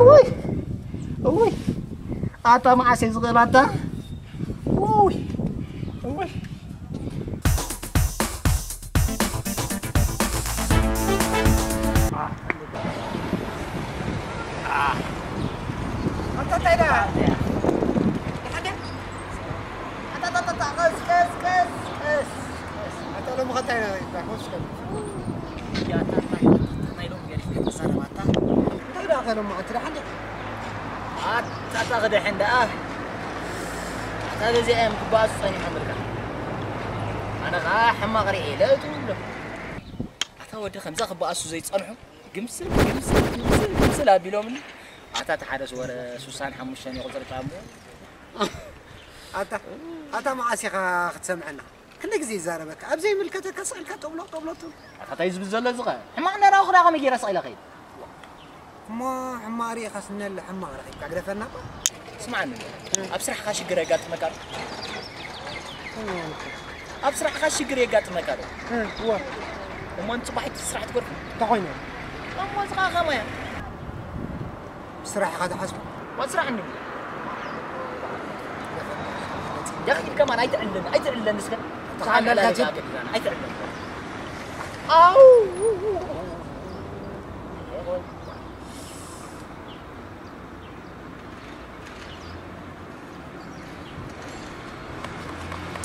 እውይ እውይ ኣታ መዓስ እየ ዝኽእል ኣታ። እውይ እውይ ኣታ እንታይ ደኣ? ደሓን ድያ? ኣታ ኣታ ኣታ ቀስ ቀስ ቀስ ቀስ። ኣታ ሎሚ ከ እንታይ ደኣ? ኮስ ከ ያታ ናይ ሎሚ ገሪፍ ከተዛረባታ እንታይ ደኣ ከሎማ ኣንቲ ደሓን ድያ? ኣታ ኣታ ክደሕን ደኣ ኣታ ገዚኣ እዮም ክበኣሱ ጸኒሖም ኢልካ ኣነ ኸዓ ሕማቕ ርኤ ኢለ እትብሎ ኣታ ወዲ ከምዛ ክበኣሱ ዘይጸንሑ ግምስል ግምስል ግምስል ግምስል ኣቢሎምኒ ኣታ ተሓደስ ወረ ሱሳን ሓሙሽተን ይቑጽር ጫሙ ኣታ ኣታ መዓስ ኢኻ ክትሰምዐና? ክንደይ ግዜ ይዛረበካ ኣብ ዘይምልከተካ ስቕ ኢልካ ጠብሎ ጠብሎ ትብል ኣታ እንታይ ዝብል ዘሎ ዝኸ ሕማቕ እንዳረኣኹ ዳ ከመይ ገይረ ስቕ ኢለ ኸይድ እሞ ሕማቕ ርኢኻስ ነለ ሕማቕ ረኺብካ ግደፈና እባ ስምዓኒ ኣብ ስራሕኻ ሽግር የጋጥመካ ዶ ኣብ ስራሕኻ ሽግር የጋጥመካ ዶ እዋ እሞ ንጽባሒት ስራሕ ትገርኩ? እንታይ ኮይኑ? እሞ እዚ ኸኣ ከመይ እያ? ስራሕ ኢኻ ዝሓዝኩ? ዋ፣ ስራሕ እንዲ። ደኺል ከማን ኣይትዕልን፣ ኣይትዕልን እስከ። ተኻለል፣ ተኻለል፣ ጅብ። ኣይትዕልን። ኣው።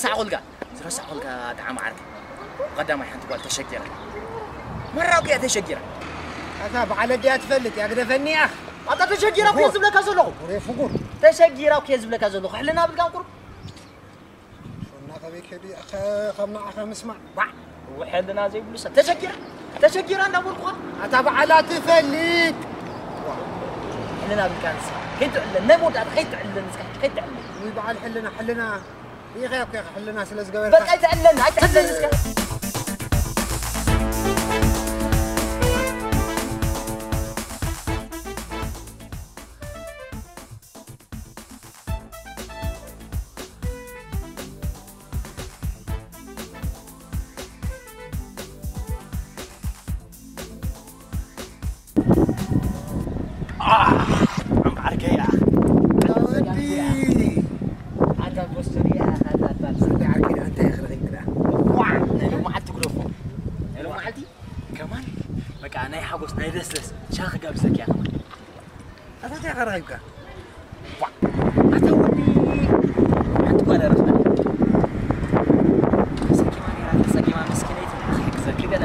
ሳዕቑልካ፣ ዝረሳዕቑልካ ጣዕሚ ዓርኪ። ብቐዳማይ ሓንቲ ጓል ተሸጊራ። መራው እያ ተሸጊራ። ኣታ በዓል ኣዲኣ ትፈልጥ እያ፣ ግደፈኒ እያ። ኣታ ተሸጊራ እኮ እየ ዝብለካ ዘለኹ። ወሬ ፍጉር። ተሸጊራ እኮ እየ ዝብለካ ዘለኹ። ሕልና ብልካን ቁሩብ። ሾና ከበይ ከዱ፣ ከ-፣ ካብ ንዓኻ ምስማዕ። ባዕ። ውሕልና ዘይብሉ ሰብ። ተሸጊራ፣ ተሸጊራ እንዳበልኩኻ። ኣታ በዓላ ትፈልጥ። ሕልና ብልካ ንስኻ። ከይትዕለን፣ ናይ መወዳእታ ከይትዕለን ንስኻ፣ ከይትዕለን። ውይ በዓል ሕልና፣ ሕልና። ሪኢኻዮ እኮ ኢኻ ሕልና ስለ ዝገበርካ። በቃ ኣይትዕለን፣ ኣይትዕለን ንስኻ። ዓርከይ ደኣ። ኣታ ቦስተር እያ፣ ኣታ ኣታ። ስለ ዓርከይ ደኣ እንታይ ክረኺብ ደኣ? ዋ፣ ናይ ሎማዓልቲ ግደፎ። ናይ ሎማዓልቲ ከማን በቃ ናይ ሓጎስ፣ ናይ ደስደስ ሻሂ ክጋብዘኪ እያ ከማን። ኣታ እንታይ ከረኺብካ? ዋ፣ ኣታ ወዲ ሓንቲ ጓል ኣረኽበኒ። ተጸጊማ ነይራ፣ ተጸጊማ መስኪነይቲ፣ ንዓ ክሕግዘኪ ገለ።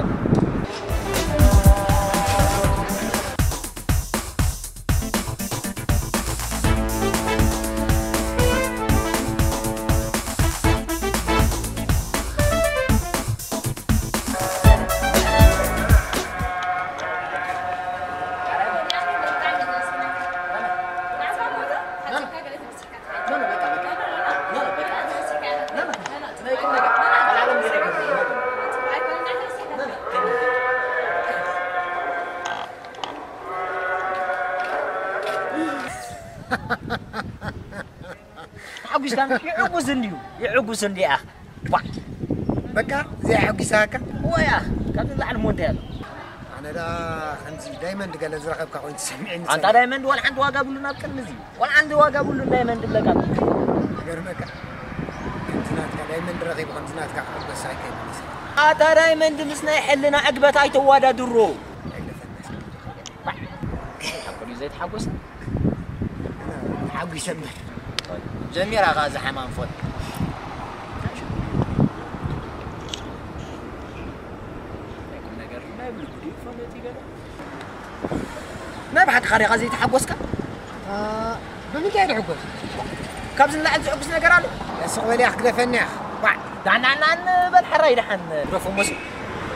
ሓጒስካ ይዕጉስ እንድዩ፣ ይዕጉስ እንድያ። ዋ። በቃ፣ እዚኣ ሓጒሳካ? ወያ፣ ካብዚ ላዕሊ እሞ እንታይ ኣሎ? ኣነ ደኣ ከምዚ ዳይመንድ ገለ ዝረኸብካ ኮይኑ ተሰሚዕኒ ኣንታ ጸኒሑ። ዳይመንድ ዋላ ሓንቲ ዋጋ ብሉን ኣብ ቅድሚ እዚ። ዋላ ሓንቲ ዋጋ ብሉን ዳይመንድ ብለካ። ይገርመካ። ከምዚ ናትካ ዳይመንድ ረኺቡ ከምዚ ናትካ ክዕገስ ኣይከይድን እዩ። ኣታ ዳይመንድ ምስ ናይ ሕልና ዕግበት ኣይተዋዳድሮ። ኣይግደፈና። ሓቁ ድዩ ዘይተሓጎሰ? ተሓጒሰ እምበር። ጀሚራ ኸዓ እዛ ሓማም ፎን። ናይ ቁም ነገር ናይ ብልቡ ድዩ ፈለጥ ይገለ? ናይ ብሓቂ ኻሪኻ ዘይተሓጎስካ? አ፣ ብምንታይ ድሕጎስ? ካብዚ ንላዕሊ ዘሕጉስ ነገር ኣሎ? ስቕ በል ያኽ፣ ግደፈኒ ያኽ። ባዕ። ዳዕናዕናዕ ንበል ሓራይ ደሓን። ግደፎ መሱ።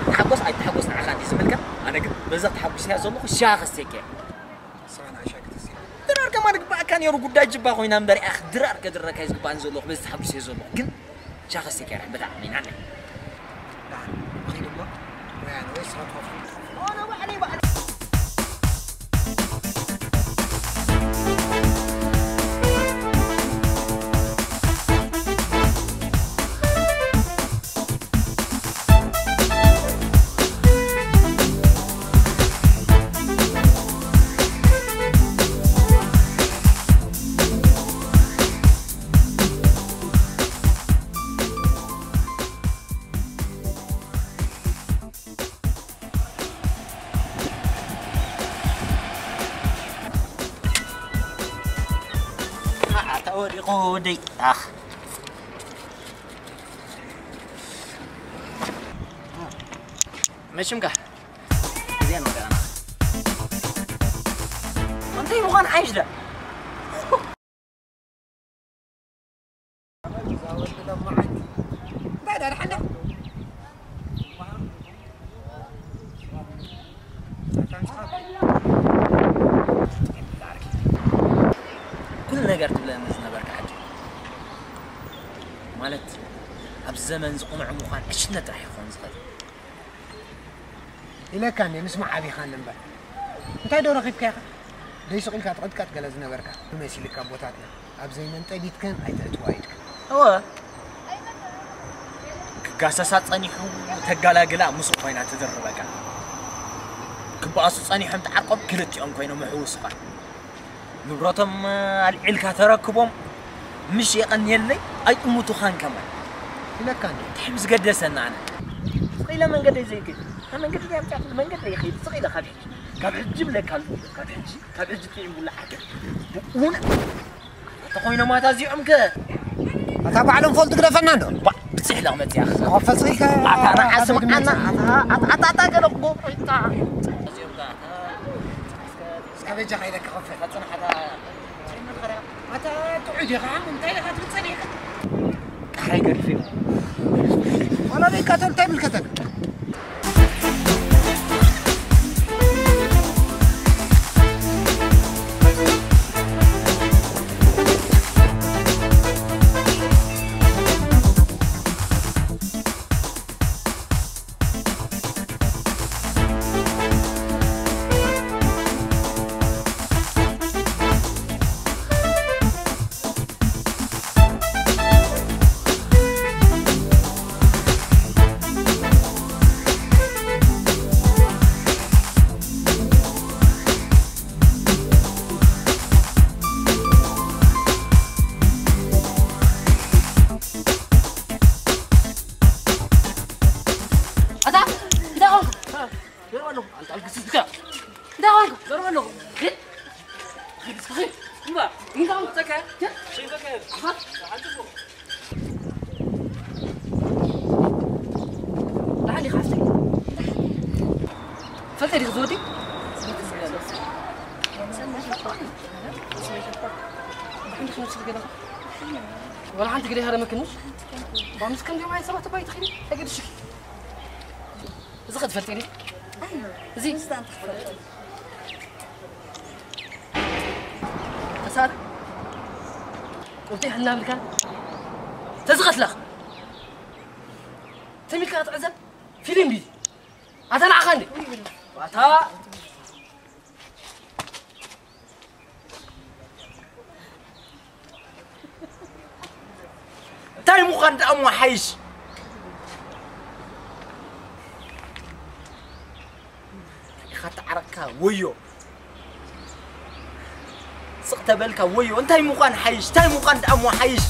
ተሓጎስ ኣይተሓጎስ ንዓኻ እንዲ ዝምልከት። ኣነ ግን በዛ ተሓጒሰያ ዘለኹ ሻሂ ከስትየካ እየ። ንስኻ ንኣሻ ክትስያ። ድራር ከማን ግባእካ ነይሩ ጉዳይ ጅባ ኮይና እምበር ያኽ ድራር ከድረካ እዩ ዝግባእኒ ዘለኹ በዚ ተሓጒሰ ዘለኹ። ግን ሻሂ ከስትየካ እየ ብጣዕሚ ናዓይ። ደሓን፣ ንኺድ እሞ፣ ወይ ኣነ ወይ ንስኻ ትኸፍሉ። ኣነ ባዕለይ ባዕለይ። ኣታ ወዲቑ ወደይ። ኣኽ። መሽምካ። እዚኣ ነው ገና። እንታይ ምዃን ሓይሽ ዳ? እንታይ ዳ ደሓን ዳ? ኩሉ ነገር ትብለኒ ዝነበርካ ሓቂ። ማለት፣ ኣብዚ ዘመን እዚ ቅኑዕ ምዃን ዕሽነት ጥራሕ ይኸውን ዝኽእል። ኢለካ እንዴ፣ ምስማዕ ዓቢኻኒ እምበር። እንታይ ዶ ረኺብካ ኢኻ? ደይ ስቕ ኢልካ ትቕጥቀጥ ገለ ዝነበርካ መሲልካ ኣቦታትና። ኣብ ዘይመን ጠቢትከን ኣይተእትዋ ኢድካ። እወ። ጋሳሳ ጸኒሑ ተጋላግላ ምስኡ ኮይና ትድርበካ። ክበኣሱ ጸኒሖም ተዓርቆም ክልቲኦም ኮይኖም ምሕውስኻ። ንብረቶም ኣልዒልካ ተረክቦም ምሽ የቐንየለይ ኣይጥምቱኻን ከማን። ኢለካ እንዴ? እንታይ ምስ ገደሰና ኣነ? ስቕ ኢለ መንገደይ ዘይከይድ። እታ መንገዲ ድያ ምጽኣት መንገዲ ይኸይድ። ስቕ ኢለ ካብ ሕጂ። ካብ ሕጂ ብለካ ኣለኹ። ካብ ሕጂ፣ ካብ ሕጂ ጥዒም ቡላ ዓገብ። ብእውነት ተኾይኖም ኣታ እዚኦም ከ? ኣታ ባዕሎም ፈልጡ ግደፈና እንዶ። ባ-፣ ብጽሕ ኢለ ክመጽእ እያ። ክኸፈል ስቕ ኢልካ ኣታ ንዓ ኣብ ስምዓና። መግነፂ። ኣታ፣ ኣታ፣ ኣታ፣ ኣታ ገለ ክጎ-፣ ኣታ። እዚኦም ከ ኣታ እስከ በጃኻ ኢለካ ከፍሕ። ኣታ፣ ኣታ ጥዑይ ዲኻ? እንታይ ኢኻ ትብል ጸኒሕካ? ቃሕረይ ገሪፈ እዩ። ዋላ ደይ ቃተል እንታይ ይምልከተካ? ኣታ፣ እንታይ ኾንካ? ገርበሎ፣ ኣንታ ኣልግስካ። እንታይ ኾንካ? ገርበሎ። እ? ኸይድ እስከ ኸይድ። እምባ፣ እንታይ ኾንካ? ጸከ? እ? ሽንገከ። ኣፋ? ኣንተ ፎ። ደሓን ዲኻ ሓፍተይ? ፈልጠ ዲኻ ዝወዲ? ደሓን ዲኻ ነብሲ ገለኻ? ወላ ሓንቲ ግደ ሃረመክንሽ? ባምስ ከም ዲማ ሰባት ተባይ ትኽሊ? ተገድሽ። እዚ ኸ ትፈልጢ ዲኺ? እዚ? እዚ እንታይ ትፈልጢ? ተሳር? ቁርጢ ሕና ብልካ? ተዝኸትላኽ? ተሚልካ ትዕዘብ? ፊልም ድዩ? ኣታ ንዓኻ እንዴ? ኣታ እንታይ ምዃን ደኣ እሞ ሓይሽ? ኢኻ ተዓረቕካ ወዮ። ስቕ ተበልካ ወዮ። እንታይ ምዃን ሓይሽ? እንታይ ምዃን ደኣ እሞ ሓይሽ?